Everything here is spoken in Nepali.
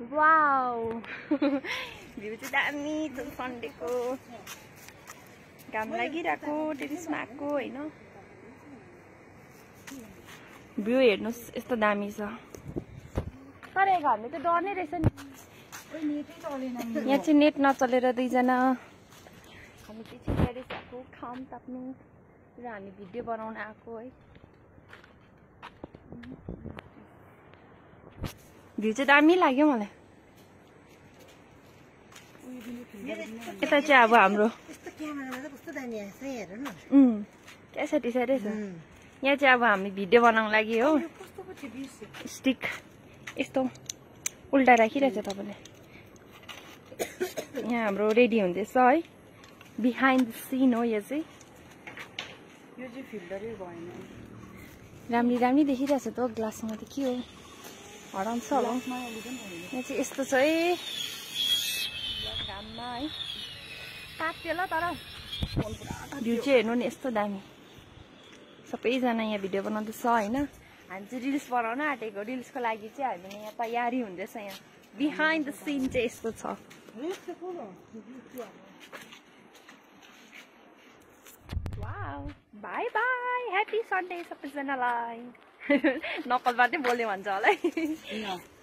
वाउ भ्यू चाहिँ दामी सन्डेको घाम लागिरहेको टेरिसमा आएको होइन भ्यू हेर्नुहोस् यस्तो दामी छ तर घरले त डर्नै रहेछ नि यहाँ चाहिँ नेट नचलेर दुईजना हामी चाहिँ टेरिस आएको खाम ताप्नु र हामी भिडियो बनाउन आएको है भ्यू चाहिँ दामी लाग्यो मलाई यता चाहिँ अब हाम्रो क्यासेटी साइडै छ यहाँ चाहिँ अब हामी भिडियो बनाउन लागि हो स्टिक यस्तो उल्टा राखिरहेछ तपाईँले यहाँ हाम्रो रेडी हुँदैछ है बिहाइन्ड द सिन हो यो चाहिँ राम्री राम्री देखिरहेछ त ग्लासमा त के हो हराउँछ होला यहाँ चाहिँ यस्तो छ है घाममा है तात्यो ल तर भ्यू चाहिँ हेर्नु नि यस्तो दामी सबैजना यहाँ भिडियो बनाउँदैछ होइन हामी चाहिँ रिल्स बनाउन आँटेको रिल्सको लागि चाहिँ हामीले यहाँ तयारी हुँदैछ यहाँ बिहाइन्ड द सिन चाहिँ यस्तो छ wow by by happy Sunday सबैजनालाई नक्कल मात्रै बोल्यो भन्छ होला है